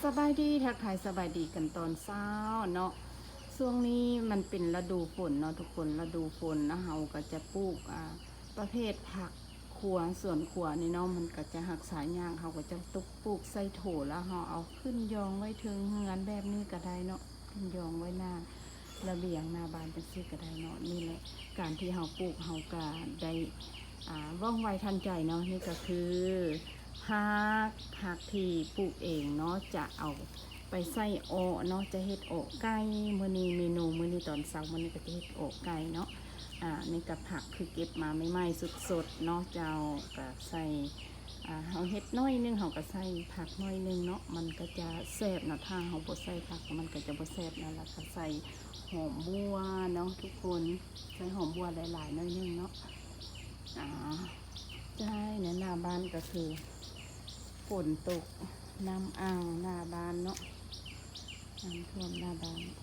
ສະບາຍດີ ທັກທາຍສະບາຍດີກັນຕອນເຊົ້າເນາະ. ຊ່ວງນີ້ມັນເປັນລະດູຝົນເນາະທຸກຄົນ, ລະດູຝົນ ແລ້ວເຮົາກໍຈະປູກ ອ່າ ປະເພດຜັກຄົວ ສວນຄົວນີ້ເນາະ, ມັນກໍຈະຮັກສາຍາກ, ເຮົາກໍຈະຕຸກ ປູກໃສ່ໂຖ ແລ້ວເຮົາເອົາຂຶ້ນຢອງໄວ້ເທິງເຮືອນແບບນີ້ກໍໄດ້ເນາະ, ຂຶ້ນຢອງໄວ້ໜ້າລະບຽງໜ້າບ້ານຈັ່ງຊີ້ກໍໄດ້ເນາະ. ນີ້ແຫຼະ ການທີ່ເຮົາປູກ ເຮົາກໍໄດ້ ອ່າ ວ່ອງໄວທັນໃຈເນາະ. ນີ້ກໍຄືຜັກ ຜັກທີ່ປູກເອງເນາະ, ຈະເອົາໄປໃສ່ເອາະເນາະ, ຈະເຮັດເອາະໄກ່. ມື້ນີ້ເມນູ ມື້ນີ້ຕອນເຊົ້າ ມື້ນີ້ກໍຈະເຮັດເອາະໄກ່ເນາະ. ອ່າ ນີ້ກໍຜັກຄືເກັບມາໃໝ່ໆ ສົດໆ ເນາະເຈົ້າ. ກໍໃສ່ ອ່າ ເຮົາເຮັດໜ້ອຍໜຶ່ງ ເຮົາກໍໃສ່ຜັກໜ້ອຍໜຶ່ງເນາະ, ມັນກໍຈະແຊບເນາະ. ຖ້າເຮົາບໍ່ໃສ່ຜັກ ມັນກໍຈະບໍ່ແຊບເນາະ. ແລ້ວກໍໃສ່ຫອມບົ່ວເນາະທຸກຄົນ, ໃສ່ຫອມບົ່ວຫຼາຍໆ ໜ້ອຍໜຶ່ງເນາະ. ອ່າ ໃຊ່ ໃນໜ້າບ້ານກໍຄືຝົນຕົກ ນ້ຳອ່າງໜ້າບ້ານເນາະ, ນ້ຳຖ້ວມໜ້າບ້ານ.